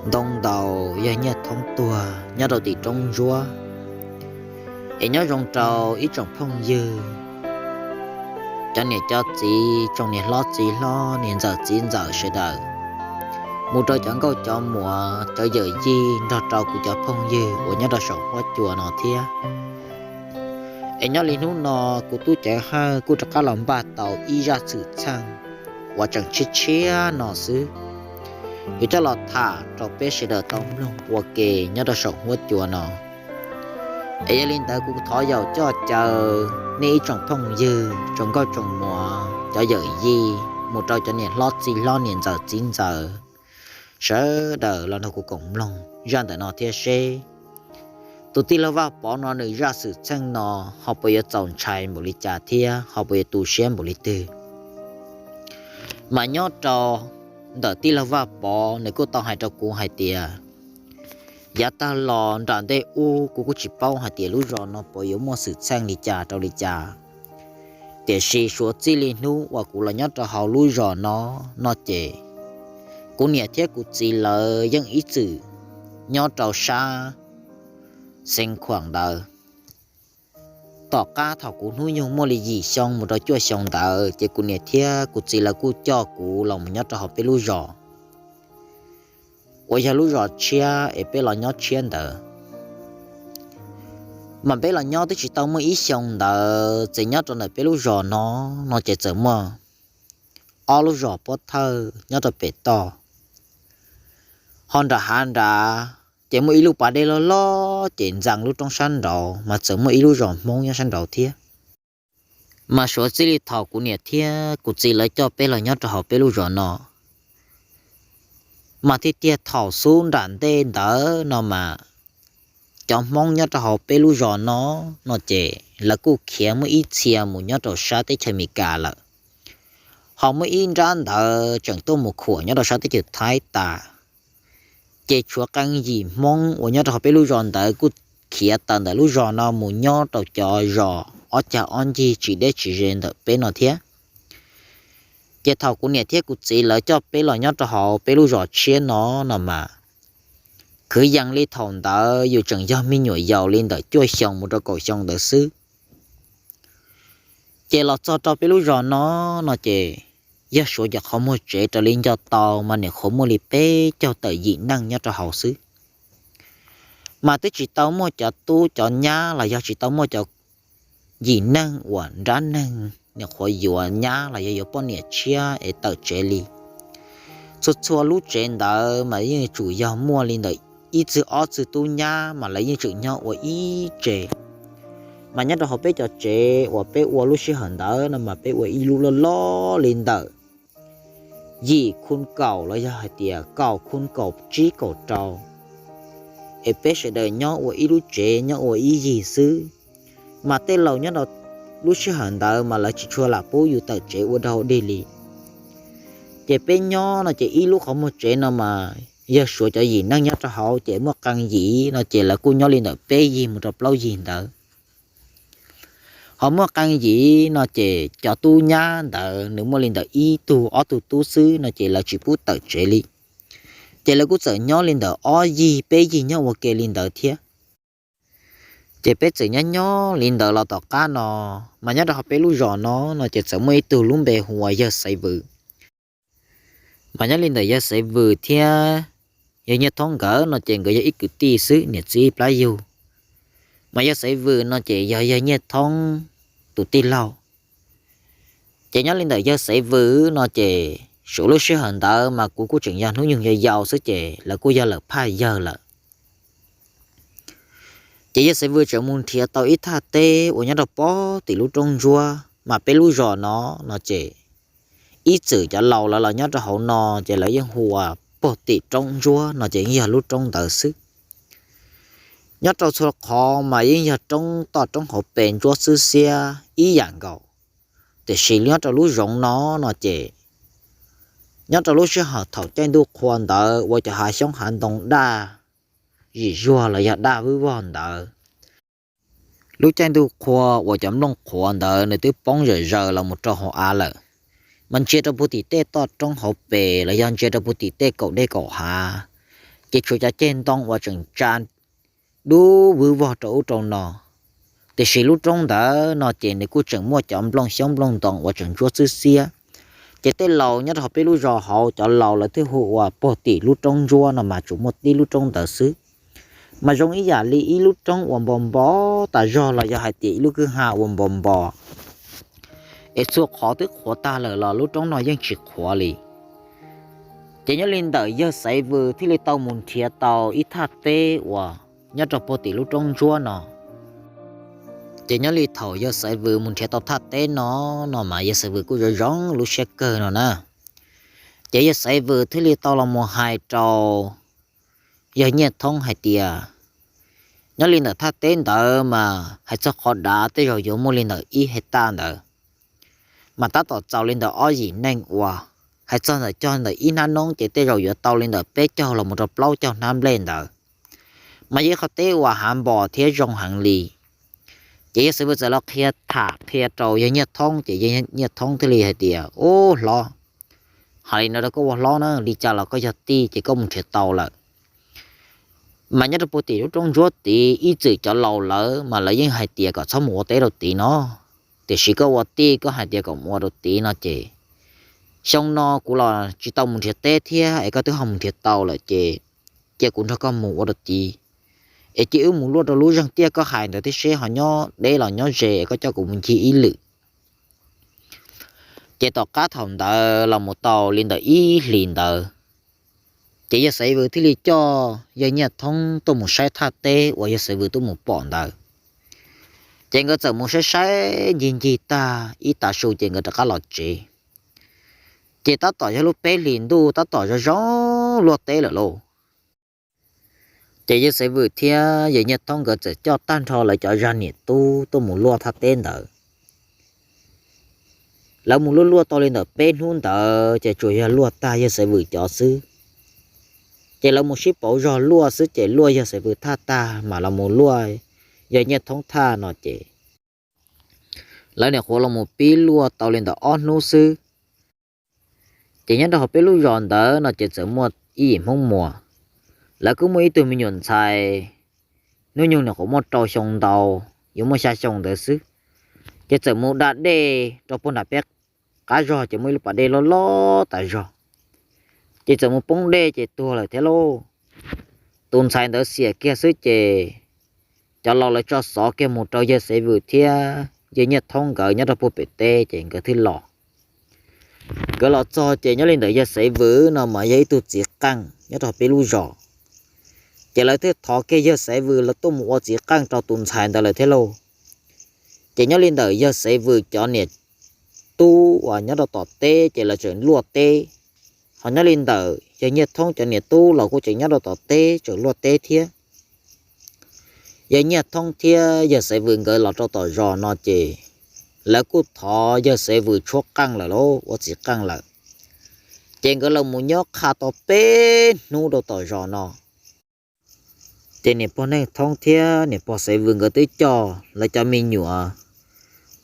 ntoo ntaus yog Nyiaj Thoob tuag nyob rau tim roob ntsuab. Es nyob zoo rau ib tsoom phooj ywg, cov niam cov txiv, tsoom niam hlob txiv hlob, niam ntxawm txiv ntxawm sawv daws, mus rau cov nkauj cov muam, cov yawm yij nrog rau kuv cov phooj ywg uas nyob rau saum huab cua no thiab. Es nyob li hnub no kuv tub Cawv Hawj kuj rov qab los npaj tau ib zaj xwm txheej uas tseem tshiab tshiab no xwb, yuav coj los tham rau peb sawv daws tau mloog ua ke nyob rau saum huab cua no. Es yog li ntawd kuv thov yaum coj caw nej ib tsoom phooj ywg, tsoom nkauj tsoom muam, cov yawm yij, mus rau cov niam hlob txiv hlob, niam ntxawm txiv ntxawm, sawv daws los nrog kuv koom mloog zaj ntawm no thiab seb tus tij laug Vaj Pov no nws zaj xwm txheej no ho puas yuav txaus ntshai npaum li cas thiab ho puas yuav tu siab npaum li twg. Mas nyob rau ntawm tij laug Vaj Pov nws kuj tau hais rau kuv hais tias, yav tag los nram ntej ub kuv kuj tsis paub hais tias lub zos no puas yuav muaj xwm txheej li cas rau li cas, tiam sis suav txij li hnub uas kuv los nyob rau hauv lub zos no, no ces kuv niam thiab kuv txiv lawv yeej ib txwm nyob rau sab Xeev Khuam ntawd. Tom qab thaum kuv hnub nyoog muaj li yim xyoo mus rau cuaj xyoo ntawd ces kuv niam thiab kuv txiv lawv kuj coj kuv los mus nyob rau hauv peb lub zos uas yog lub zos tshiab es peb los nyob tshiab ntawd. Mas peb los nyob twb tsis tau muaj ib xyoo ntawd ces nyob rau ntawm peb lub zos no, no ces txawm muaj ob lub zos pob thawj nyob rau pem toj. Ho nram hav nrad ces muaj ib lub pas dej loj loj ces ntxeev lub roob sab nraud mas txawm muaj ib lub zos Hmoob nyob sab nraud thiab. Mas suav txij li thaum kuv niam thiab kuv txiv lawv coj peb los nyob rau hauv peb lub zos no, mas tiag tiag thaum xub nram ntej ntawd no mas cov Hmoob nyob rau hauv peb lub zos no, no ces lawv kuj khiav muaj ib txhia mus nyob rau sab teb chaws Amelikas lawm. Ho muaj ib nrab ntawd tseem tuaj mus khuam nyob rau sab teb chaws Thaib tas. Ces tshuav qee yim Hmoob uas nyob rau hauv peb lub zos ntawd kuj khiav tawm ntawm lub zos no mus nyob rau cov zos ob cag ob ncig tsis deb tsis ze ntawm peb no thiab. Ces thaum kuv niam thiab kuv txiv lawv coj peb los nyob rau hauv peb lub zos tshiab no, no mas khwv yees li thaum ntawd yus tseem yog me nyuam yaus li ntawm cuaj xyoo mus rau kaum xyoo ntawd xwb. Ces los txog rau peb lub zos no, no ces yog suav cov qhov muag tsev raws li nco tau mas nyuam qhuav muaj li peb caug tawm yim neej nyob rau hauv xwb. Mas twb tsis tau muaj cov tub cov nyab los yog tsis tau muaj cov yim neeg uas nrab neeg nyuam qhuav yuav nyab los yog yuav poj niam tshiab es tawm tsev li. Txhua txhua lub tsev ntawd mas yeej tsum yog muaj li ntawm ib txwg ob txwg tub nyab mas lawv yeej tseem nyob ua ib tsev. Mas nyob rau hauv peb cov tsev uas peb ua lub sij hawm ntawd no mas peb ua ib lub loj loj li ntawm yim khu kaum los yog hais tias kaum khu kaum tsib kaum rau, es peb sawv daws nyob ua ib lub tsev nyob ua ib yig xwb. Mas tej laus nyob rau lub sij hawm ntawd mas lawv tsis tshua lam pub yus tawm tsev ua dog dig li. Ces peb nyob no ces ib lub qhov muag tsev no mas yog suav cov yim neeg nyob rau hauv ces muaj qee yim no ces lawv kuj nyob li ntawm peb yig mus rau plaub yig ntawd. Ho muaj qee yim no ces cov tub nyab ntawd nws muaj li ntawm ib tug ob tug tub xwb no ces lawv tsis pub tawm tsev li. Ces lawv kuj txawm nyob li ntawm ob yig peb yig nyob ua ke li ntawd thiab. Ces peb txawm nyob nyob li ntawd los tom qab no, mas nyob rau hauv peb lub zos no, no ces txawm muaj ib tug lub npe hu ua yawg Xaiv Vwm. Mas nyob li ntawm yawg Xaiv Vwm thiab yawg Nyiaj Thoob nkawd no ces nkawd yog ib kwv tij xwb, niam txiv ib plab yug. Mas yawg Xaiv Vwm no ces yog yawg Nyiaj Thoob tus tij laug. Ces nyob li ntawm yawg Xaiv Vwm no ces suav lub sij hawm ntawd mas kuv kuj tseem yog hnub nyoog yau yau xwb ces lawv kuj yog lawm phaj yawg lawm. Ces yawg Xaiv Vwm tseem mus nrhiav tau ib thaj teb uas nyob rau pog tim lub roob ntsuab, mas peb lub zos no, no ces ib txwm cov laus lawv los nyob rau hauv no ces lawv yeej hu ua pog tim roob ntsuab no ces yeej yog lub roob ntawd xwb. Nyob rau txhua qhov mas yeej yog roob toj roob hauv pes ntsuab xwb xiab ib yam nkaus. Tiam sis nyob rau lub zoov no, no ces nyob rau lub sij hawm thaum caij ntuj qhua ntawd ua cov hav xyoob hav ntoo daj zim zuag los yog daj vwb vog ntawd, lub caij ntuj qhua uas cov nplooj qhuav ntawd nws twb poob zawm zaws los mus rau hauv av lawm, mas ntsia rau puag tim tej toj roob hauv pes los yog ntsia rau puag tim tej kaum dej kaum hav, Ces tshuav cov ceg ntoo uas tseem tsa dub vwv vog rau ub rau no. Tiam sis lub roob ntawd no ces nws kuj tseem muaj cov nplooj xyoob nplooj ntoo uas tseem ntsuab xwb xiab. Ces tej laus nyob rau hauv peb lub zos hauv, cov laus lawv thiaj hu ua puag tim lub roob ntsuab no mas tsuas muaj tib lub roob ntawd xwb. Mas zoo ib yam li ib lub roob uas npo npo tas zog los yog hais tias ib lub kwj ha uas npo npo es txhua qhov twb qhuav tag lawm los lub roob no yeej tsis qhuav li. Ces nyob li ntawm yawg Xaiv Vws thiaj li tau mus nrhiav tau ib thaj teb uas nyob rau puag tim lub roob ntsuab no. Ces nyob li thaum yawg Xaiv Vws mus nrhiav tau thaj teb no, no mas yawg Xaiv Vws kuj zoo zoo lub siab kawg no na. Ces yawg Xaiv Vws thiaj li tau los mus hais rau yawg Nyiaj Thoob hais tias, nyob li ntawm thaj teb ntawd mas hais txog qhov dav tej zaum yuav muaj li ntawm ib hais taj ntawd, mas tab tom txaus li ntawm ob yim neej ua. Hais txog ntawm cog ntawm ib hnab noob ces tej zaum yuav tau li ntawm peb caug los mus rau plaub caug hnab nplej ntawd, mas yog ib qhov teb uas hav npo thiab zoo heev li. Ces yawg Xaiv Vws txawm los qhia tham qhia rau yawg Nyiaj Thoob, ces yawg Nyiaj Thoob thiaj li hais tias, ub hlob, hais li no rau koj ua hlob na, li cas los koj yog tij ces koj mus nrhiav tau lawm. Mas nyob rau puag tim lub roob ntsuab tid ib txwm cov laus lawv mas lawv yeej hais tias kom txhob mus ua teb rau tid no, tiam sis koj ua tij koj hais tias kom mus ua rau tid no ces xyoo no kuv los tsis tau mus nrhiav teb thiab es koj twb ho mus nrhiav tau lawm ces cia kuv nrog koj mus ua rau tid, es cia wb mus luaj rau lub zeeg tiaj koj hais ntawd thiab seb ho nyob deb los nyob ze es koj coj kuv mus ncig ib lwm. Ces tom qab thaum ntawd los mus tau li ntawm ib hlis ntawd, ces yawg Xaiv Vws thiaj li coj yawg Nyiaj Thoob tuaj mus saib thaj teb uas yawg Xaiv Vws tuaj mus pom ntawd. Ces nkawd txawm mus saib saib ncig ncig tag ib tav su ces nkawd rov qab los tsev. Ces tab tom yog lub peb hlis ntuj tab tom zoo zoo luaj teb lawm lauj. Ces yawg Xaiv Vws thiab yawg Nyiaj Thoob nkawd txawm coj tag nrho lawv cov zaj niam tub tuaj mus luaj thaj teb ntawd. Lawv mus luaj luaj tau li ntawm peb hnub ntawd ces tsuas yog luaj tag yawg Xaiv Vws cov xwb. Ces lawv mus sib pauv zog luaj xwb ces luaj yawg Xaiv Vws thaj tag mas los mus luaj yawg Nyiaj Thoob thaj no ces lawv nim qhuav los mus pib luaj tau li ntawm ob hnub xwb. Ces nyob rau hauv peb lub zos ntawd no ces txawm muaj ib yim Hmoob Muas, lawv kuj muaj ib tug me nyuam ntxhais hnub nyoog nim qhuav muaj rau xyoo ntau, yuav muaj xya xyoo ntawd xwb. Ces txawm mus da dej rau puag nram peb qab zog ces muaj ib lub pas dej loj loj tas zog, ces txawm mus poob dej ces tuag lawm thiab lauj. Tus ntxhais ntawd xiam kiag xwb ces cov laus lawv tso xov kiag mus rau yawg Xaiv Vws thiab yawg Nyiaj Thoob nkawd nyob rau puag pem teb ces nkawd thiaj los. Nkawd los txog ces nyob li ntawm yawg Xaiv Vws no mas yog ib tug txiv qeej nyob rau peb lub zos. Ces lawv thiaj thov kiag yawg Xaiv Vws los tuaj mus ua txiv qeej rau tus ntxhais ntawd lawm thiab lauj. Ces nyob li ntawm yawg Xaiv Vws cov niam tub uas nyob rau tom teb ces lawv tseem luaj teb, ho nyob li ntawm yawg Nyiaj Thoob cov niam tub los kuj tseem nyob rau tom teb tseem luaj teb thiab. Yawg Nyiaj Thoob thiab yawg Xaiv Vws nkawd los rau tom zos no ces lawv kuj thov yawg Xaiv Vws tshuab qeej lawm lauj, ua txiv qeej lawm. Ces nkawd los mus nyob qha tau peb hnub rau tom zos no. Ces niam pog Nyiaj Thoob thiab niam pog Xaiv Vws nkawd twb coj lawv cov me nyuam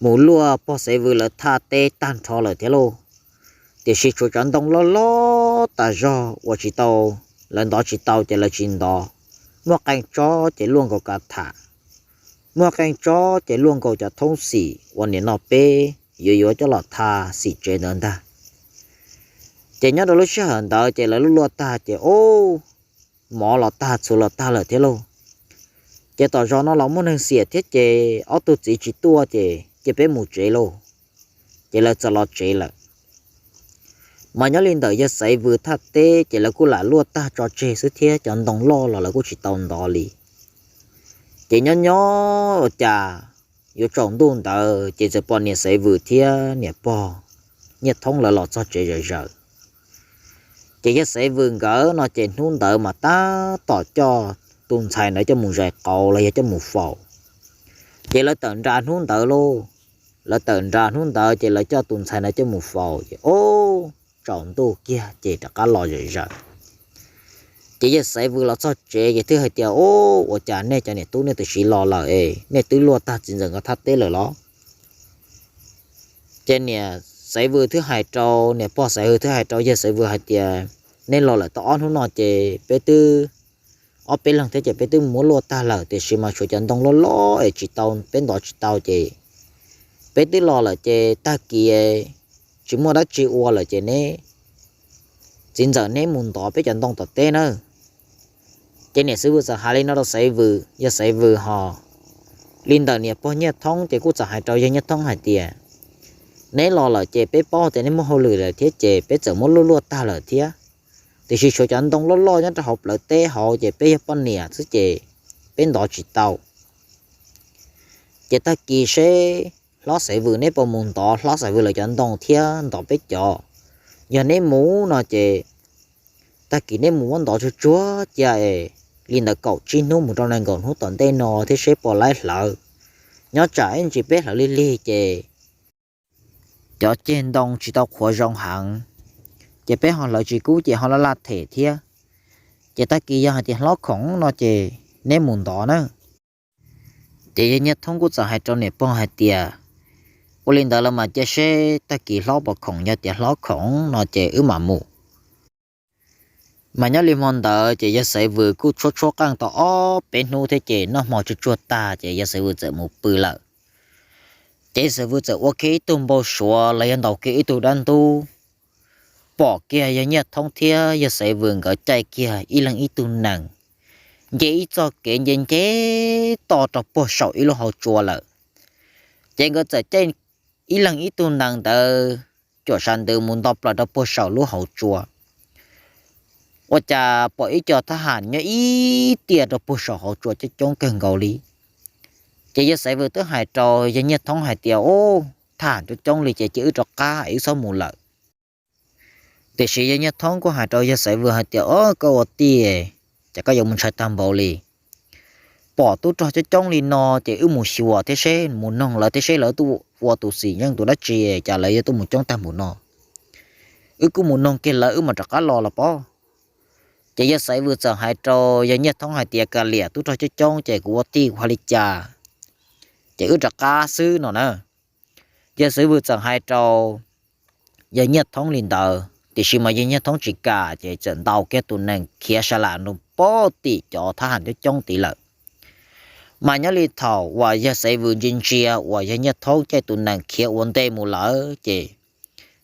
mus luaj pog Xaiv Vws lawv thaj teb tag nrho lawm thiab lauj. Tiam sis tshuav cov ntoo loj loj tas zog uas tsis tau, lawv ntov tsis tau ces lawv tsis ntov. Muaj qee tsob ces luaj nkaus kav tham, muaj qee tsob ces luaj nkaus cov thoob xim uas nim no peb yuav yuav coj los tha xim tsev ntawd ntag. Ces nyob rau lub sij hawm ntawd ces lawv luaj luaj tag ces ub, mov los tag txhuv los tag lawm thiab lauj. Ces tom zos no los muaj neeg xiam thiab ces ob tug txiv tsis tuaj ces cia peb mus tsev lauj. Ces lawv txawm los tsev lawm. Mas nyob li ntawm yawg Xaiv Vws thaj teb ces lawv kuj lam luaj tag tso tseg xwb thiab cov ntoo loj los lawv kuj tsis tau ntov li. Ces nyob nyob ua cas yuav tsaus ntuj ntawd ces txawm pom niam Xaiv Vws thiab niam pog Nyiaj Thoob lawv los txog tsev zawm zaws. Ces yawg Xaiv Vws nkawd no ces hnub ntawd mas tab tom coj tus ntxhais ntawd coj mus zais qauv los yog coj mus faus. Ces lawv tawm nra hnub ntawd lauj, lawv tawm nra hnub ntawd ces lawv coj tus ntxhais ntawd coj mus faus ces ub, tsaus ntuj kiag ces rov qab los zawm zaws. Ces yawg Xaiv Vws los txog tsev ces thiaj hais tias, Ub, ua cas nej cov niam tub nej twb siv los lawm es nej twb luaj tag txiv ntxawm nkawd thaj teb lawm los? Ces niam Xaiv Vws thiaj hais rau, niam pog Xaiv Vws thiaj hais rau yawg Xaiv Vws hais tias, Nej los lawm tau ob hnub no ces peb twb ob peb leeg thiab ces peb twb muab luaj tag lawm, tiam sis mas tshuav cov ntoo loj loj es tsis tau, peb ntov tsis tau ces peb twb los lawm ces tag kis tsis muaj dab tsi ua lawm ces neb, txiv ntxawm neb mus ntov peb cov ntoo tom teb nawb. Ces niam Xaiv Vwm txawm hais li no rau Xaiv Vwm, yawg Xaiv Vwm ho li ntawm niam pog Nyiaj Thoob ces kuj txawm hais rau yawg Nyiaj Thoob hais tias, neb los lawm ces peb paub tias neb muaj hauj lwm lawm thiab ces peb txawm muab luaj luaj tag lawm thiab, tiam sis tshuav cov ntoo loj loj nyob rau hauv plawv teb hauv ces peb yog poj niam xwb ces peb ntov tsis tau. Ces tag kis seb hlob Xaiv Vwm neb puas mus ntov hlob Xaiv Vwm lawv cov ntoo thiab ntov peb cov. Yog neb mus no ces tag kis neb mus muab ntov tsuag tsuag cia es li ntawd kaum tsib hnub mus rau nees nkaum hnub tom ntej no thiab seb puas laib hlawv. Nyob tsam ib ntsis peb hlawv lig lig ces cov ceg ntoo tsis tau qhuav zoo heev, ces peb ho hlawv tsis kub ces ho laj laj them thiab. Ces tag kis yog hais tias hlob khoom no ces neb mus ntov na. Ces yawg Nyiaj Thoob kuj txawm hais rau niam pog hais tias, ua li ntawd los mas cia seb tag kis hlob puas khoom, yog tias hlob khoom no ces wb mam mus. Mas nyob li hmo ntawd ces yawg Xaiv Vwm kuj tshuab tshuab qeej tau ob peb hnub thiab ces noj hmo tsuag tsuag tag ces yawg Xaiv Vwm txawm mus pw lawm. Ces yawg Xaiv Vwm txawm ua kiag ib tug npau suav los yog ntaus kiag ib tug dab ntub, pom kiag yawg Nyiaj Thoob thiab yawg Xaiv Vwm nkawd caij kiag ib leeg ib tug nees, nce ib txoj kev nce nce toj rau puag saum ib lub hauv tsua lawm. Ces nkawd txawm caij ib leeg ib tug nees ntawd cuam sab ntws mus nto plaws rau puag saum lub hauv tsua. Ua cas pom ib co thab ham nyob ib tiam rau puag saum hauv tsua coob coob kawg nkaus li. Ces yawg Xaiv Vwm twb hais rau yawg Nyiaj Thoob hais tias, ub, thab ham coob coob li ces cia wb rov qab es wb txhob mus lawm. Tiam sis yawg Nyiaj Thoob kuj hais rau yawg Xaiv Vwm hais tias, o, koj ua tij, ces koj yuav mus ntshai tag npaum li. Pom tub rog coob coob li no ces wb mus xyuas thiab seb, mus noog lawv thiab seb lawv tuaj ua tus xim yeej tus dab tsi cas lawv yuav tuaj mus coob tag npaum no. Wb kuj mus noog kiag lawv wb mam rov qab los los pob. Ces yawg Xaiv Vwm txawm hais rau yawg Nyiaj Thoob hais tias, kav liam, tub rog coob coob ces kuv ua tij kuv hais li cas, ces wb rov qab xwb no na. Yawg Xaiv Vwm txawm hais rau yawg Nyiaj Thoob li ntawd, tiam sis mas yawg Nyiaj Thoob tsis kam ces txawm ntaus kiag tus nees khiav sa lam nroo pob tim cov thab ham coob coob tid lawm. Mas nyob li thaum uas yawg Xaiv Vwm ntsia ntsia uas yawg Nyiaj Thoob caij tus nees khiav ua ntej mus lawm ces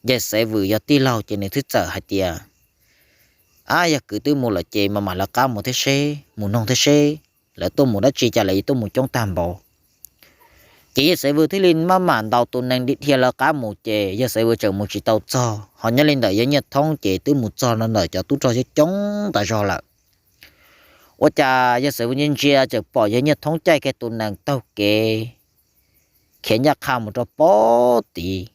yawg Xaiv Vwm yog tij laug ces nws twb txawm hais tias, ab, yog kwv twb mus lawm ces mas mam lawv qab mus thiab seb, mus noog thiab seb lawv tuaj mus dab tsi cas lawv yuav tuaj mus coob tag npaum. Ces yawg Xaiv Vwm thiaj li maj mam ntaus tus nees dhia lawv qab mus ces yawg Xaiv Vwm tseem mus tsis tau txog, ho nyob li ntawm yawg Nyiaj Thoob ces twb mus txog no ntawm cov tub rog coob coob tas zog lawm. Ua cas yawg Xaiv Vwm ntsia ntsia tseem pom yawg Nyiaj Thoob caij kiag tus nees taug kev khiav ncaj qha mus rau pob tid.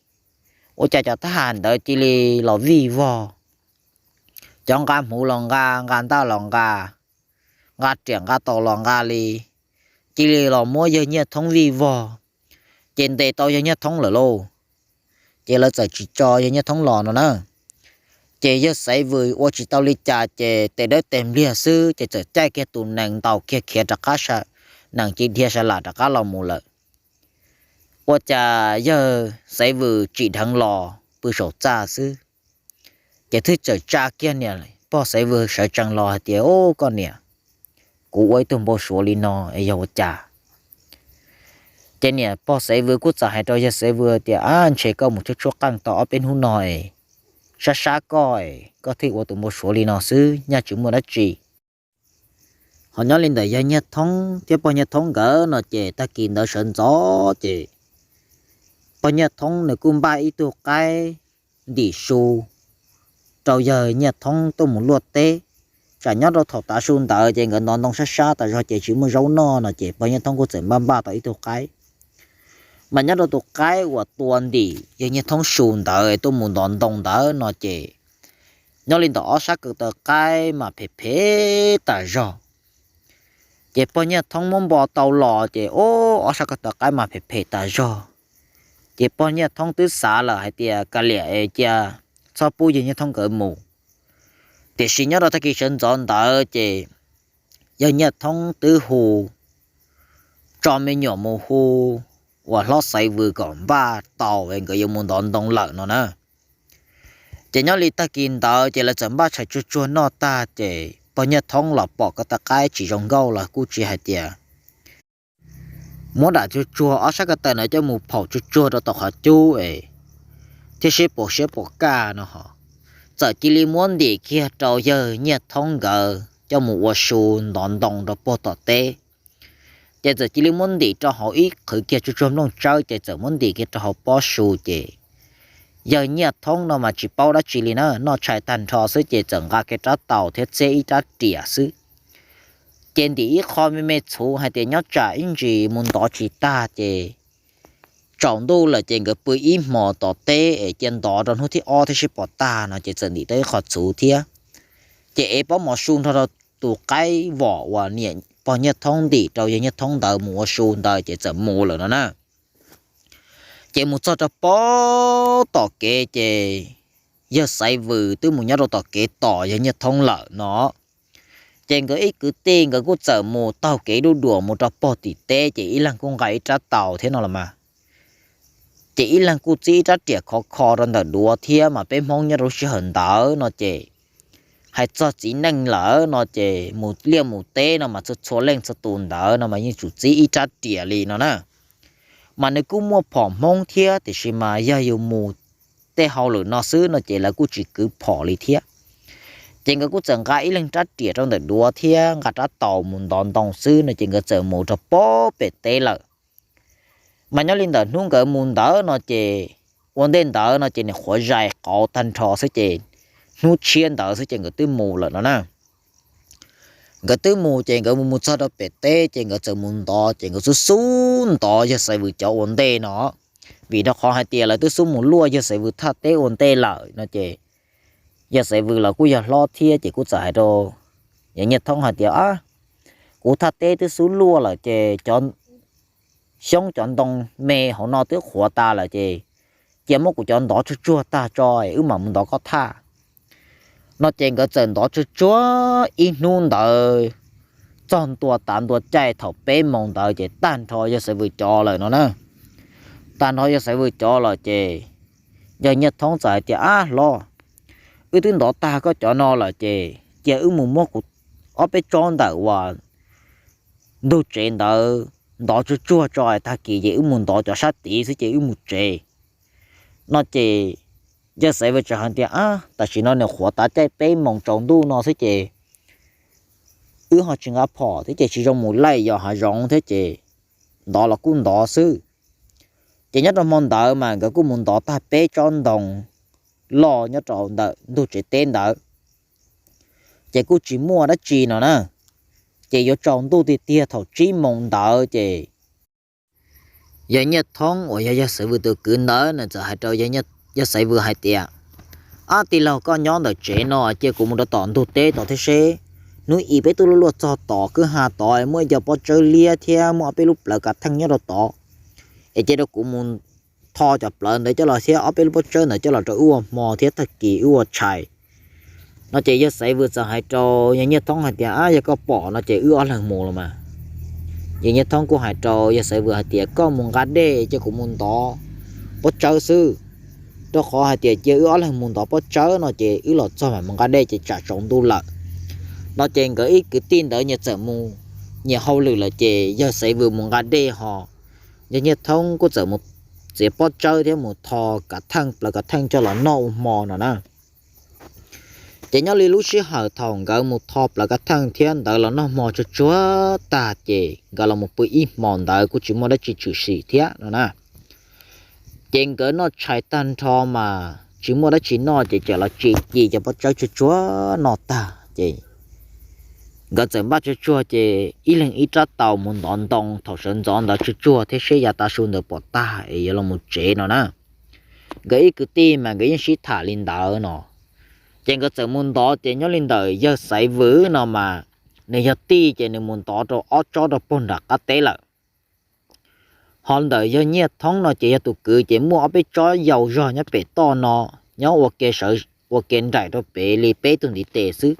Ua cas cov thab ham ntawd cia li los vij vog, cov nqa hmuv los nqa, nqa ntaj los nqa, nqa riam nqa taus los nqa li, cia li los muab yawg Nyiaj Thoob vij vog, ces ntes tau yawg Nyiaj Thoob lawm lauj. Ces lawv txawm tsis tso yawg Nyiaj Thoob los no na. Ces yawg Xaiv Vwm ua tsis tau li cas ces tes dawb tes npliag xwb ces txawm caij kiag tus nees ntaus kiag khiav rov qab, nees cia dhia sa lam rov qab los mus lawm. Ua cas yawg Xaiv Vwm tsim dheev los pw saum txaj xwb, ces twb txawm tsa kiag niam pog Xaiv Vwm sawv tsees los hais tias, ub, koj niam, kuv ua ib tug npau suav li no es yog ua cas? Ces niam pog Xaiv Vwm kuj txawm hais rau yawg Xaiv Vwm tias, ab, ntshe koj mus tshuab tshuab qeej tau ob peb hnub no es sab sab koj es koj thiaj ua tus npau suav li no xwb, nyaj tsis muaj dab tsi. Ho nyob li ntawm yawg Nyiaj Thoob thiab pog Nyiaj Thoob nkawd no ces tag kis ntawd sawv ntxov ces pog Nyiaj Thoob nws kuj npaj ib tug qaib ntim su rau yawg Nyiaj Thoob tuaj mus luaj teb. Tsam nyob rau thaum tav su ntawd ces nkawd ntov ntoo sab sab tas zog ces tsis muaj zaub noj no ces pog Nyiaj Thoob kuj txawm npaj npaj tau ib tug qaib. Mas nyob rau tus qaib uas tua ntim yawg Nyiaj Thoob su ntawd tuaj mus ntov ntoo ntawd no ces nyob li ntawm ob sab ko taw qaib mas phem phem tas zog. Ces pog Nyiaj Thoob muab npo tau los ces, ub, ob sab ko taw qaib mas phem phem tas zog. Ces pog Nyiaj Thoob twb xav lawm hais tias kav liam es cia txhob pub yawg Nyiaj Thoob nkawd mus. Tiam sis nyob rau tag kis sawv ntxov ntawd ces yawg Nyiaj Thoob twb hu, tso me nyuam mus hu uas hlob Xaiv Vwm kom npaj tau es nkawd yuav mus ntov ntoo lawm no na. Ces nyob li tag kis ntawd ces lawv txawm npaj tshais tsuag tsuag noj tag ces pog Nyiaj Thoob los pom ko taw qaib tsis zoo nkauj los kuj tsis hais tias muab dam tsuag tsuag ob sab ko taw no coj mus phaum tsuag tsuag rau tom qhov cub es thiab seb puas siab puas kaj no ho, txawm cia li muab ntim kiag rau yawg Nyiaj Thoob nkawd coj mus ua su ntov ntoo rau puag tom teb. Ces txawm cia li muab ntim rau hauv ib qhwv kiag tsuag tsuag nplooj tsawb ces txawm muab ntim kiag rau hauv pob su ces yawg Nyiaj Thoob no mas tsis paub dab tsi li na, noj tshais tag nrho xwb ces txawm nqa kiag rab taus thiab txhiab ib rab riam xwb. Ces ntim ib qho me me txhuv hais tias nyob tsam ib ntsis mus ntov tsis tag ces tsaus ntuj lawm ces nkawd pw ib hmos tom teb es cia ntov rau hnub thib ob thiab seb puas tag no ces txawm ntim tau ib qho txhuv thiab. Ces ev pob mov su nrog rau tus qaib vom uas niam pog Nyiaj Thoob ntim rau yawg Nyiaj Thoob ntawd mus ua su ntawd ces txawm mus lawm no na. Ces mus txog rau puag tom kev ces yawg Xaiv Vwm twb mus nyob rau tom kev tos yawg Nyiaj Thoob lawm no. Ces nkawd ib kwv tij nkawd kuj txawm mus taug kev duj duam mus rau puag tim teb ces ib leeg kuj nqa ib rab taus thiab no los mas. Ces ib leeg kuj txib ib rab riam khov kho rau ntawm duav thiab mas peb Hmoob nyob rau lub sij hawm ntawd no ces hais txog txiv neej lawm no ces mus liaj mus teb no mas txhua txhua leej txhua tus ntawd no mas yeej tsum txib ib rab riam li no na. Mas nws kuj muaj phom Hmoob thiab tiam sis mas yog yus mus tej hauj lwm no xwb no ces lawv kuj tsis kwv phom li thiab. Ces nkawd kuj txawm nqa ib leeg rab riam rau ntawm duav thiab nqa rab taus mus ntov ntoo xwb no ces nkawd txawm mus rau puag pem teb lawm. Mas nyob li ntawm hnub nkawd mus ntawd no ces ua ntej ntawd no ces nim qhuav zais qauv tag nrho xwb ces hnub tshiab ntawd xwb ces nkawd twb mus lawm no na. Nkawd twb mus ces nkawd mus mus txog rau pem teb ces nkawd txawm mus ntov ces nkawd xub xub ntov yawg Xaiv Vwm cov ua ntej no. Vim rau qhov hais tias lawv twb xub mus luaj yawg Xaiv Vwm thaj teb ua ntej lawm no ces yawg Xaiv Vwm los kuj yog hlob thiab ces kuj txawm hais rau yawg Nyiaj Thoob hais tias, Ab, kuv thaj teb twb xub luaj lawm ces cov xyoob cov ntoo me hauv no twb qhuav tas lawm ces cia muab kuv cov ntov tsuag tsuag tag tso es wb mam mus ntov koj thaj. No ces nkawd txawm ntov tsuag tsuag ib hnub ntawd txog ntua tav ntua caij thaum peb moos ntawd ces tag nrho yawg Xaiv Vwm cov lawm no na. Tag nrho yawg Xaiv Vwm cov lawm ces yawg Nyiaj Thoob txawm hais tias, Ab hlob, wb twb ntov tag koj cov no lawm ces cia wb mus muab kuv ob peb tsob ntawm uas ntug tsev ntawd ntov tsuag tsuag tso, tag kis ces wb mus ntov cov sab tid xwb ces wb mus tsev. No ces yawg Xaiv Vwm txawm hais tias, Ab, tam sim no nws qhuav tav caij peb moos tsaus ntuj no xwb ces wb ho tsis nqa phom thiab ces tsis zoo mus laij yos hav zoov thiab ces ntov los kuj ntov xwb. Ces nyob rau hmo ntawd mas nkawd kuj mus ntov tag peb tsob ntoo loj nyob rau ntawm ntug tsev teb ntawd, ces kuj tsis muaj dab tsi no na. Ces yuav tsaus ntuj tiag tiag thaum tsib moos ntawd ces yawg Nyiaj Thoob uas yog yawg Xaiv Vwm tus kwv ntawd nws txawm hais rau yawg Xaiv Vwm hais tias, Ab, tij laug, koj nyob ntawm tsev no cia kuv mus rau tom ntug teb tod thiab seb. Hnub i peb twb luaj luaj txog tom kwj ha tod muaj ib co pob tsawb liab thiab muaj ob peb lub plawv kav theej nyob rau tod, es cia rau kuv mus tho cov plawv ntawd coj los thiab ob peb lub pob tsawb ntawd coj los rau wb ua hmo thiab tag kis wb ua tshais. No ces yawg Xaiv Vwm txawm hais rau yawg Nyiaj Thoob hais tias, Ab, yog koj pom no ces wb ob leeg mus los mas. Yawg Nyiaj Thoob kuj hais rau yawg Xaiv Vwm hais tias, Koj mus nqa dej cia kuv mus ntov pob tsawb xwb, rau qhov hais tias cia wb ob leeg mus ntov pob tsawb no ces wb los txog mam mus nqa dej ces tsam tsaus ntuj lawm. No ces nkawd ib kwv tij ntawd nyias txawm mus nyias hauj lwm lawm ces yawg Xaiv Vwm mus nqa dej ho yawg Nyiaj Thoob kuj txawm mus txiav pob tsawb thiab mus tho kav theej, plawv kav theej coj los noj ua hmo no na. Ces nyob li lub sij hawm thaum nkawd mus tho plawv kav theej thiab ntawd los noj hmo tsuag tsuag tag ces nkawd los mus pw ib hmo ntawd kuj tsis muaj dab tsi tshwm sim thiab no na. Ces nkawd noj tshais tag nrho mas tsis muaj dab tsi noj ces txawm los tsim ci cov pob tsawb tsuag tsuag noj tag ces nkawd txawm npaj tsuag tsuag ces ib leeg ib rab taus mus ntov ntoo thaum sawv ntxov ntawd tsuag tsuag thiab seb yav tav su ntawd pom tag es yuav los mus tsev no na. Nkawd ib kwv tij mas nkawd yeej sib tham li ntawd no. Ces nkawd txawm mus ntov ces nyob li ntawm yawg Xaiv Vwm no mas nws yog tij ces nws mus ntov rau ob tsob rau puag nram qab teb lawm. Ho ntawm yawg Nyiaj Thoob no ces yog tus kwv ces muaj ob peb tsob yau zog nyob pem toj no, nyob ua ke sawv, ua ke nraim rau pem li peb tug ntiv tes xwb.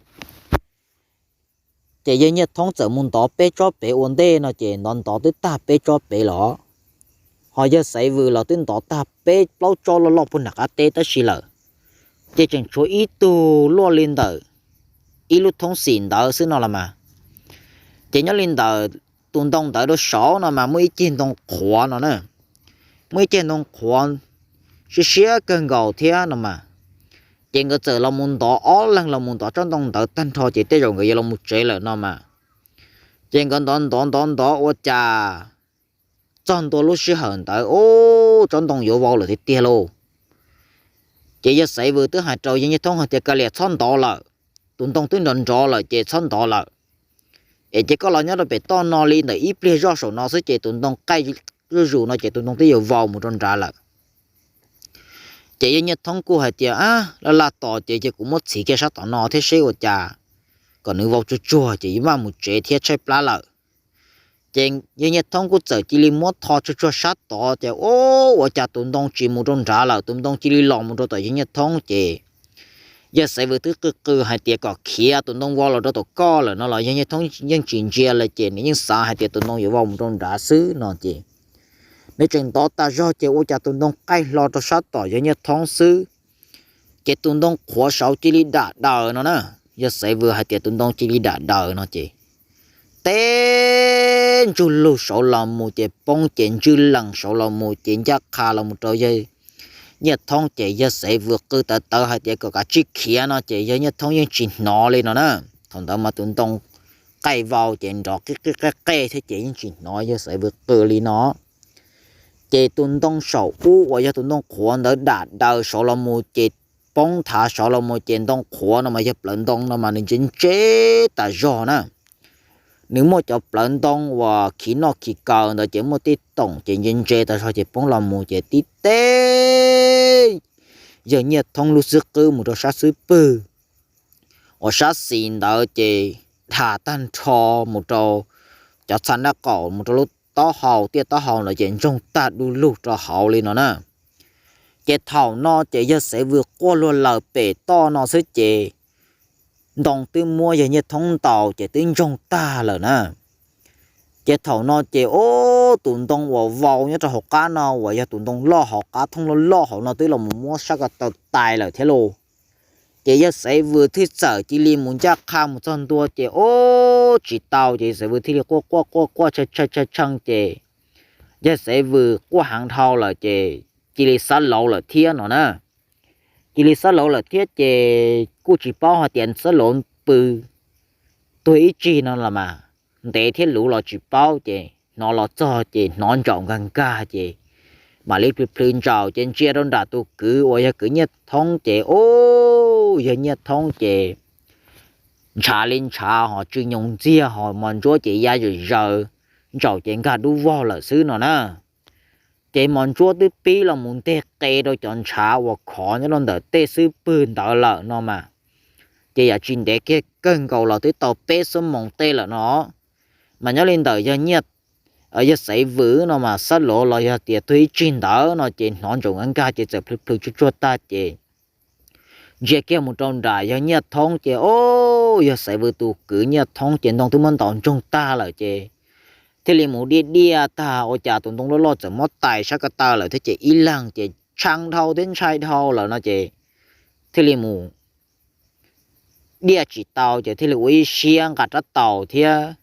Ces yawg Nyiaj Thoob txawm mus ntov peb tsob pem ua ntej no ces ntov ntov twb tag peb tsob pem los, ho yawg Xaiv Vwm los twb ntov tag peb plaub tsob loj loj puag nram qab teb tab sis lawm. Ces tseem tshuav ib tug luaj li ntawm ib lub thoob xim ntawd xwb no los mas. Ces nyob li ntawm tus ntoo ntawd rau saud no mas muaj ib ceg ntoo qhuav no na, muaj ib ceg ntoo qhuav siab siab kawg nkaus thiab no mas. Ces nkawd txawm los mus ntov, ob leeg los mus ntov tsob ntoo ntawd tag nrho ces tej zaum nkawd yuav los mus tsev lawm no mas. Ces nkawd ntov ntov ntov ntov ua cas txog ntua lub sij hawm ntawd ub tsob ntoo yuav vau lawm tiag tiag lauj. Ces yawg Xaiv Vwm twb hais rau yawg Nyiaj Thoob hais tias kav liam txhob ntov lawm, tus ntoo twb nrov nrov lawm ces txhob ntov lawm. Es ces koj los nyob rau pem toj no li ntawm ib pliag zoj saum no xwb ces tus ntoo qaij zuj zus no ces tus ntoo twb yuav vau mus rau nrad lawm. Ces yawg Nyiaj Thoob kuj hais tias a, laj laj tos ces cia kuv muab txhiv kiag sab tom no thiab seb ua cas kom nws vau tsuag tsuag ces yuav maj mus tsev thiab tshaib plab lawm. Ces yawg Nyiaj Thoob kuj txawm cia li muab tho tsuag tsuag sab tod ces ub ua cas tus ntoo tsis mus rau nrad lawm, tus ntoo cia li los mus rau tom yawg Nyiaj Thoob ces yawg Xaiv Vwm twb qw qw hais tias kom khiav, tus ntoo vau los rau tom koj lawm no los yawg Nyiaj Thoob yeej tsis ntsia li ces nws yeej xav hais tias tus ntoo yuav vau mus rau nrad xwb no ces nws tseem ntov tas zog ces ua cas tus ntoo qaij hlo rau sab tom yawg Nyiaj Thoob xwb. Ces tus ntoo qhuav saud cia li dam daws no na. Yawg Xaiv Vwm hais tias tus ntoo cia li dam daws no ces teb ntsug lug saud los mus ces poob ces ntswj lees saud los mus ces ncaj qha los mus rau yawg Nyiaj Thoob ces yawg Xaiv Vwm qw tawv tawv hais tias kom kav tsij khiav no ces yawg Nyiaj Thoob yeej tsis hnov li no na. Thaum ntawd mas tus ntoo qaij vau ces nrov qij qij qej qej thiab ces yeej tsis hnov yawg Xaiv Vwm qw li no. Ces tus ntoo saum ub uas yog tus ntoo qhuav ntawd dam daws saud los mus ces poob nthav saud los mus ces ntoo qhuav no mas yog plawv ntoo no mas nws ntse ntse tas zog na. Nws muaj cov plawv ntoo uas khiv noj khiv kaw ntawd ces muaj tej toom ces ntse ntse tas zog ces poob los mus ces tib teb yawg Nyiaj Thoob lub xub qwb mus rau sab xub pwg uas sab xis ntawd ces dhas tag nrho mus rau cov txha nraub qaum mus rau lub taub hau, tiaj taub hau ntawd ces ntsoog tag du lug rau hauv li no na. Ces thaum no ces yawg Xaiv Vwm quaj luag laws pem toj no xwb ces ntoo twb muab yawg Nyiaj Thoob ntaus ces twb ntsoog tag lawm na. Ces thaum no ces ub tus ntoo uas vau nyob rau hauv qab no uas yog tus ntoo loj hauv qab thooj loj loj hauv no twb los mus muab sab ko taw tais lawm thiab lauj. Ces yawg Xaiv Vwm thiaj txawm cia li mus ncaj qha mus txog ntua ces ub tsis tau ces yawg Xaiv Vwm thiaj li quaj quaj quaj quaj tshee tshee tshee ces yawg Xaiv Vwm quaj heev dhau lawm ces cia li xab lauv lawm thiab no na. Cia li xab lauv lawm thiab ces kuj tsis paub hais tias xab lauv pw tuag ib tsig no los mas, ntev thiab luv los tsis paub ces hnov los txog ces hnov ntsaum nkag nkag ces mam li plhws plhws ntsaum ces ntsia rau nram tus kwv uas yog kwv Nyiaj Thoob ces ub yawg Nyiaj Thoob ces ntshav li ntshav ho tsw nyoos ntxiag ho mos ntsuab ces ya zawm zaws, ntsaum ces nkag dub vog lawm xwb no na. Ces mos ntsuab twb pib los mus nteg qe rau cov ntshav uas khov nyob rau ntawm tej xub pwg ntawd lawm no mas. Ces yam tsis ntev kiag kawg nkaus los twb tau peb xuab moos tej lawm no. Mas nyob li ntawm yawg Nyiaj, yawg Xaiv Vwm no mas xab lauv los yog tias tuag ib tsig ntawd no ces hnov ntsaum nkag nkag ces txawm plhws plhws tsuag tsuag tag ces ntsia kiag mus rau nram yawg Nyiaj Thoob ces ub yawg Xaiv Vwm tus kwv Nyiaj Thoob ces ntoo twb muab ntaus ntsoog tag lawm ces thiaj li mus diaj diaj tag ua cas tus ntoo loj loj txawm muab tais sab ko taw lawm thiab ces ib leeg ces tshee dhau thiab ntshai dhau lawm no ces thiaj li mus diaj tsis tau ces thiaj li ua ib siab nqa rab taus thiab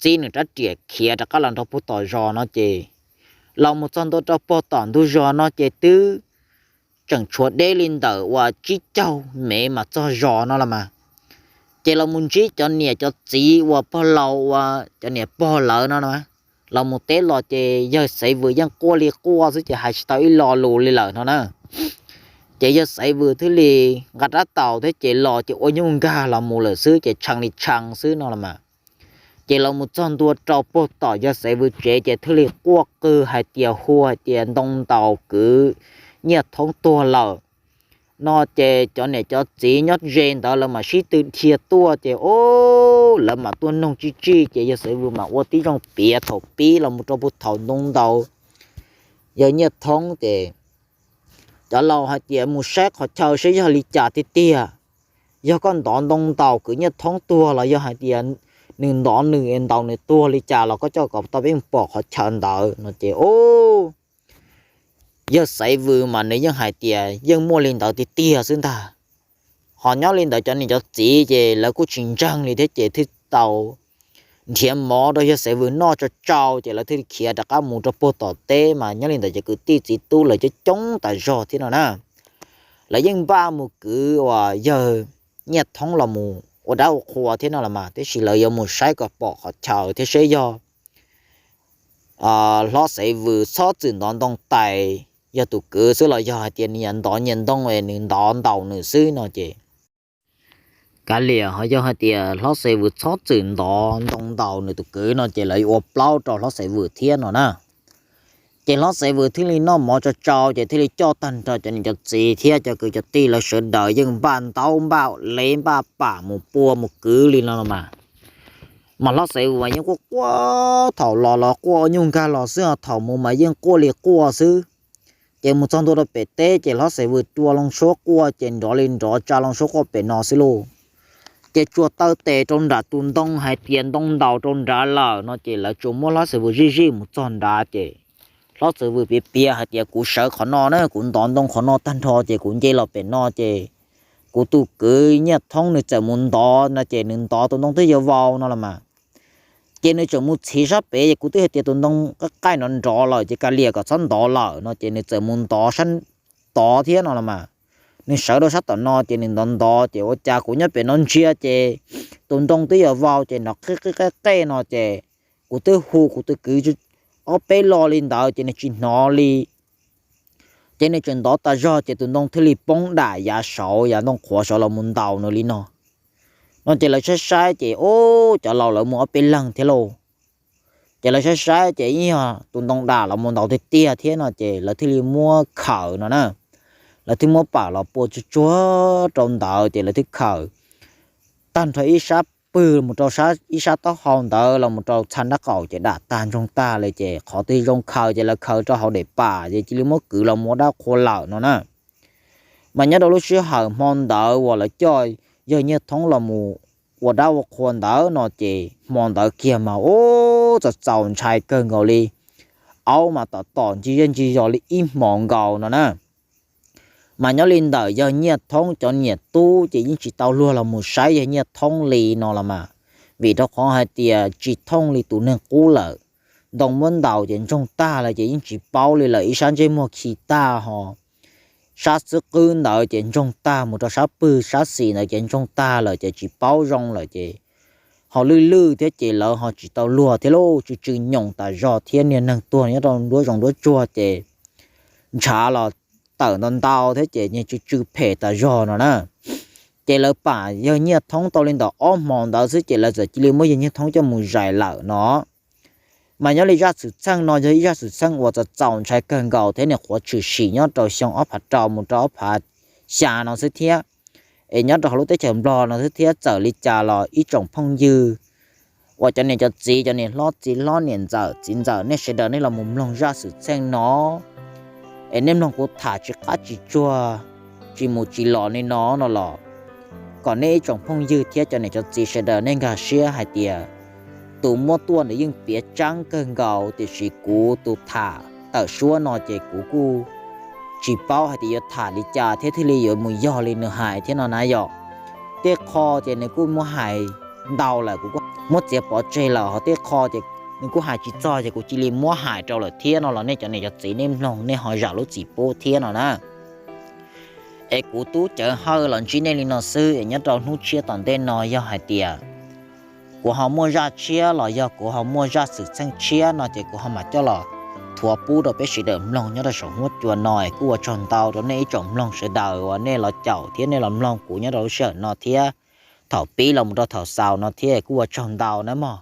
txib nws rab riam khiav rov qab los nrog puag tom zos no ces los mus txog ntua rau puag tom ntug zos no ces twb tseem tshuav deb li ntawm uas tsib caug mev mas txog zos no los mas. Ces los mus ntsib cov niam cov txiv uas pog laus uas cov niam pog lawv no los mus teb los ces yawg Xaiv Vwm yeej quaj li quaj xwb ces hais tsis tau ib lo lus li lawm no na. Ces yawg Xaiv Vwm thiaj li nqa rab taus thiab ces los ces ua nyuj nkag los mus lawm xwb ces tshee li tshee xwb no los mas. Ces los mus txog ntua rau puag tom yawg Xaiv Vwm tsev ces thiaj li quaj qw hais tias hu hais tias ntoo ntaus kwv Nyiaj Thoob tuag lawm no ces cov niam cov txiv nyob ze ntawd lawv mam sib tw dhia tuaj ces ub lawv mam tuaj noog tsij tsij ces yawg Xaiv Vwm mam ua tib zoo piav thaum pib los mus rau puag thaum ntoo ntaus yawg Nyiaj Thoob ces cov laus hais tias mus saib qhov chaw saib yog li cas tiag tiag, yog koj ntov ntoo ntaus kwv Nyiaj Thoob tuag los yog hais tias nws ntov nws ntaus nws tuag li cas los koj coj kom tau peb mus pom qhov chaw ntawd no ces ub yawg Xaiv Vwm mas nws yeej hais tias yeej muaj li ntawd tiag tiag xwb ntag. Ho nyob li ntawd cov niam cov txiv ces lawv kuj tsis ntseeg li thiab ces thiaj tau nrhiav mov rau yawg Xaiv Vwm noj tso tsau ces lawv thiaj li khiav rov qab mus rau puag tom teb mas nyob li ntawd cov kwv tij txiv tub lawv coob coob tas zog thiab no na. Lawv yeej npaj mus kwv uas yawg Nyiaj Thoob los mus ua dab ua qhua thiab no los mas, tiam sis lawv yuav mus saib kom pom qhov chaw thiab seb yog hlob Xaiv Vwm txhob txwm ntov ntoo tais yog tus kwv xwb los yog hais tias nws yuav ntov nyiaj ntoo es nws ntov ntaus nws xwb no ces kav liam, ho yog hais tias hlob Xaiv Vwm txhob txwm ntov ntoo ntaus nws tus kwv no ces lawv yuav ua plaub rau hlob Xaiv Vwm thiab no na. Ces hlob Xaiv Vwm thiaj li noj mov tso tsau ces thiaj li coj tag nrho cov niam cov txiv thiab cov kwv cov tij lawv sawv daws yeej npaj ntaub npaj lev npaj pam mus pua mus kwv li no los mas. Mas hlob Xaiv Vwm mas yeej quaj quaj, thaum los los quaj ua nyuj nkag los xwb, thaum mus mas yeej quaj li quaj xwb. Ces mus txog ntua rau pem teb ces hlob Xaiv Vwm rua loo suab quaj ces nrov li nrov tsa loo suab quaj pem no xwb lauj. Ces tsuas taw tes rau nram tus ntoo hais tias ntoo ntaus rau nrad lawm no ces lawv tsuas muab hlob Xaiv Vwm zij zij mus txog nrad ces hlob Xaiv Vwm piav piav hais tias kuv sawv qhov no na, kuv ntov ntoo qhov no tag nrho ces kuv nce los pem no ces kuv tus kwv Nyiaj Thoob nws txawm mus ntov no ces nws ntov tus ntoo twb yuav vau no los mas. Ces nws tseem mus txhiv sab pem ces kuv twb hais tias tus ntoo qaij qaij nrov nrov lawm ces kav liam kom txhob ntov lawm no ces nws txawm mus ntov sab tod thiab no los mas. Nws sawv rau sab tom no ces nws ntov ntov ces ua cas kuv nyob pem no ntsia ces tus ntoo twb yuav vau ces nrov qej qej qej qej no ces kuv twb hu kuv tus kwv ob peb lo li ntawd ces nws tsis hnov li. Ces nws tseem ntov tas zog ces tus ntoo thiaj li poob dam yav saud, yav ntoo qhuav saud los mus ntaus nws li no. No ces lawv saib saib ces ub, cov laus lawv mus ob peb leeg thiab lauj. Ces lawv saib saib ces ib yog tus ntoo dam los mus ntaus tiag tiag thiab no ces lawv thiaj li muab khaws no na. Lawv thiaj muab pam los pua tsuag tsuag rau ntawd ces lawv thiaj khaws tag nrho ib sab pwg mus rau ib sab taub hau ntawd los mus rau txha nraub qaum ces dam tag ntsoog tag li ces qhov twg zoo khaws ces lawv khaws rau hauv daim pam ces cia li muab kwv los mus ua dab qhua lawm no na. Mas nyob rau lub sij hawm hmo ntawd uas lawv coj yawg Nyiaj Thoob los mus ua dab ua qhua ntawd no ces hmo ntawd kiag mas ub, txaus txaus ntshai kawg nkaus li. Aub mas tom tom ncig zej ncig zos li ib hmos nkaus no na. Mas nyob li ntawm yawg Nyiaj Thoob cov niam tub ces yeej tsis tau luag los mus saib yawg Nyiaj Thoob li no los mas, vim rau qhov hais tias tsis thooj li tus neeg qub lawm. Ntoo muab ntaus ces ntsoog tag lawm ces yeej tsis paub li lawm, ib sab ntsej muag khi tag ho sab xub qwb ntawd ces ntsoog tag mus rau sab pwg sab xis ntawd ces ntsoog tag lawm ces tsis paub zoo lawm ces ho lwj lwj thiab ces lawv ho tsis tau luag thiab lauj, tsw tsw nyoos tas zog thiab niag neeg tuag nyob rau nruab zoov nruab tsuag ces ntshav los tawm ntau ntau thiab ces niag tsw tsw phem tas zog no na. Ces lawv pam yawg Nyiaj Thoob tau li ntawm ob hmo ntawd xwb ces lawv txawm cia li muab yawg Nyiaj Thoob coj mus zais lawm no. Mas nyob li zaj xwm txheej no yog ib zaj xwm txheej uas txaus txaus ntshai kawg nkaus thiab nws qhuav tshwm sim nyob rau xyoo ob phav rau mus rau ob phav xya no xwb thiab. Es nyob rau hauv lub teb chaws Nplog no xwb thiab, txawm li cas los ib tsoom phooj ywg uas cov niam cov txiv, cov niam hlob txiv hlob, niam ntxawm txiv ntxawm, nej sawv daws nej los mus mloog zaj xwm txheej no es nej mloog kuv tham tsis qab tsis tsuag, tsis mus tsis los li no no los kom nej ib tsoom phooj ywg thiab cov niam cov txiv sawv daws nej nkag siab hais tias tus muab tuaj nws yeej piav tseeb kawg nkaus, tiam sis kuv tus tham tawm suab no ces kuv kuj tsis paub hais tias yuav tham li cas thiab thiaj li yuav mus yog li nws hais thiab no na yom. Tej qho ces nws kuj muab hais ntau lawm, kuv kuj muab txiav pov tseg lawm, ho tej qho ces nws kuj hais tsis txog ces kuv cia li muab hais rau lawm thiab no los nej cov niam cov txiv nej mloog nej ho zam lub txim pub thiab no na. Es kuv Tub Cawv Hawj los ntsib nej li no xwb, es nyob rau hnub tshiab tom ntej no yog hais tias kuv ho muaj zaj tshiab los yog kuv ho muaj zaj xwm txheej tshiab no ces kuv ho mam coj los thuav pub rau peb sawv daws mloog nyob rau saum huab cua no. Es kuj ua tsaug ntau rau nej ib tsoom mloog sawv daws uas nej los caum thiab nej los mloog kuv nyob rau lub sij hawm no thiab thaum pib los mus rau thaum xaus no thiab, kuj ua tsaug ntau na mog.